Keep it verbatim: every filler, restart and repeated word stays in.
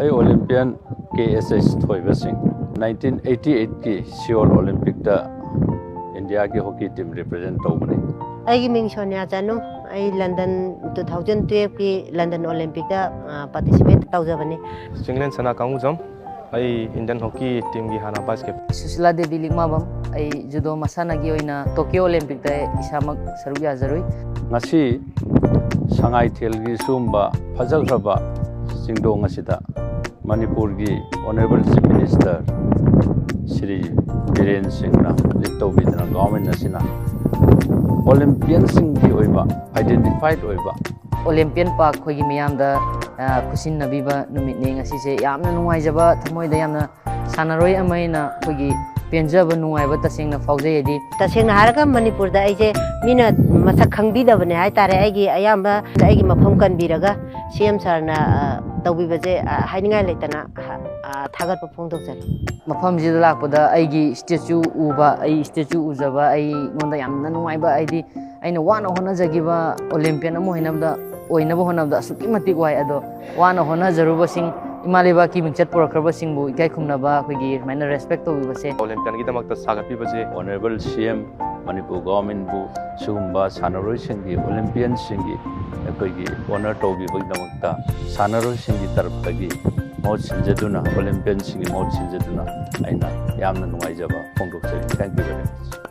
ꯑꯩ Olympian K S H ꯊꯣꯏꯕ ꯁꯤꯡ, nineteen eighty eight ꯀꯤ Seoul Olympic ꯇ India ꯒꯤ hockey team represent ꯇꯧꯕꯅꯤ꯫ ꯑꯩꯒꯤ ꯃꯤꯡ ꯁꯣꯅꯤꯌꯥ ꯆꯅꯨ꯫ ꯑꯩ London two thousand twelve ꯀꯤ London Olympic ꯇ, ꯑ, participate ꯇꯧꯖꯕꯅꯤ꯫ ꯆꯤꯡꯂꯦꯟ ꯁꯅꯥ ꯀꯥꯡꯉꯨꯖꯝ꯫ ꯑꯩ Indian hockey team ꯒꯤ ꯍꯥꯟꯅ vice captain꯫ ꯁꯨꯁꯤꯂꯥ ꯗꯦꯕꯤ ꯂꯤꯛꯃꯥꯕꯝ꯫ ꯑꯩ judo ꯃꯁꯥꯟꯅꯒꯤ ꯑꯣꯏꯅ Tokyo Olympic ꯇ ꯏꯁꯥꯃꯛ ꯁꯔꯨꯛ ꯌꯥꯖꯔꯨꯏ꯫ ꯉꯁꯤ ꯁꯉꯥꯏꯊꯦꯜꯒꯤ ꯁꯤꯒꯨꯝꯕ ꯐꯖꯈ꯭ꯔꯕ ꯆꯤꯡꯗꯣꯡ ꯑꯁꯤꯗ ꯃꯅꯤꯄꯨꯔꯒꯤ Honourable Chief Minister Shri Biren ꯁꯤꯡꯅ lead ꯇꯧꯕꯤꯗꯨꯅ government ꯑꯁꯤꯅ Olympian ꯁꯤꯡꯒꯤ ꯑꯣꯏꯕ, identified ꯑꯣꯏꯕ Olympian Park ꯑꯩꯈꯣꯏꯒꯤ ꯃꯤꯌꯥꯝꯗ, ꯑ, ꯈꯨꯠꯁꯤꯟꯅꯕꯤꯕ ꯅꯨꯃꯤꯠꯅꯤ ꯉꯁꯤꯁꯦ꯫ ꯌꯥꯝꯅ ꯅꯨꯡꯉꯥꯏꯖꯕ, ꯊꯃꯣꯏꯗ ꯌꯥꯝꯅ ꯁꯥꯟꯅꯔꯣꯏ ꯑꯃ ꯑꯣꯏꯅ ꯑꯩꯈꯣꯏꯒꯤ ꯄꯦꯟꯖꯕ, ꯅꯨꯡꯉꯥꯏꯕ ꯇꯁꯦꯡꯅ ꯐꯥꯎꯖꯩ꯫ ꯍꯥꯏꯗꯤ ꯇꯁꯦꯡꯅ ꯍꯥꯏꯔꯒ ꯃꯅꯤꯄꯨꯔꯗ ꯑꯩꯁꯦ ꯃꯤꯅ ꯃꯁꯛ ꯈꯪꯕꯤꯗꯕꯅꯦ ꯍꯥꯏꯇꯥꯔꯦ꯫ ꯑꯩꯒꯤ ꯑꯌꯥꯝꯕ ꯑꯩꯒꯤ ꯃꯐꯝ ꯀꯟꯕꯤꯔꯒ C M sir ꯅ, ꯑ, ꯇꯧꯕꯤꯕꯁꯦ, ꯑ, ꯍꯥꯏꯅꯤꯡꯉꯥꯏ ꯂꯩꯇꯅ, ꯑ, ꯑ, ꯊꯥꯒꯠꯄ ꯐꯣꯡꯗꯣꯛꯆꯔꯤ꯫ ꯃꯐꯝꯁꯤꯗ ꯂꯥꯛꯄꯗ ꯑꯩꯒꯤ statue ꯎꯕ, ꯑꯩ statue ꯎꯖꯕ, ꯑꯩꯉꯣꯟꯗ ꯌꯥꯝꯅ ꯅꯨꯡꯉꯥꯏꯕ, ꯍꯥꯏꯗꯤ ꯑꯩꯅ ꯋꯥꯅ ꯍꯣꯠꯅꯖꯈꯤꯕ Olympian ꯑꯃ ꯑꯣꯏꯅꯕꯗ, ꯑꯣꯏꯅꯕ ꯍꯣꯠꯅꯕꯗ ꯑꯁꯨꯛꯀꯤ ꯃꯇꯤꯛ ꯋꯥꯏ꯫ ꯑꯗꯣ ꯋꯥꯅ ꯍꯣꯠꯅꯖꯔꯨꯕꯁꯤꯡ, ꯏꯃꯥ ꯂꯩꯕꯥꯛꯀꯤ ꯃꯤꯡꯆꯠ ꯄꯨꯔꯛꯈ꯭ꯔꯕꯁꯤꯡꯕꯨ ꯏꯀꯥꯏ ꯈꯨꯝꯅꯕ, ꯑꯩꯈꯣꯏꯒꯤ ꯁꯨꯃꯥꯏꯅ respect ꯇꯧꯕꯤꯕꯁꯦ꯫ Olympian ꯒꯤꯗꯃꯛꯇ ꯁꯥꯒꯠꯄꯤꯕꯁꯦ꯫ Honourable C M, Manipur government ꯕꯨ ꯁꯤꯒꯨꯝꯕ ꯁꯥꯟꯅꯔꯣꯏꯁꯤꯡꯒꯤ, Olympian ꯁꯤꯡꯒꯤ ꯑꯩꯈꯣꯏꯒꯤ honour ꯇꯧꯕꯤꯕꯒꯤꯗꯃꯛꯇ ꯁꯥꯟꯅꯔꯣꯏꯁꯤꯡꯒꯤ ꯇꯔꯞꯇꯒꯤ ꯃꯍꯨꯠ ꯁꯤꯟꯖꯗꯨꯅ, Olympian ꯁꯤꯡꯒꯤ ꯃꯍꯨꯠ ꯁꯤꯟꯖꯗꯨꯅ ꯑꯩꯅ ꯌꯥꯝꯅ ꯅꯨꯡꯉꯥꯏꯖꯕ ꯐꯣꯡꯗꯣꯛꯆꯔꯤ꯫ Thank you very much꯫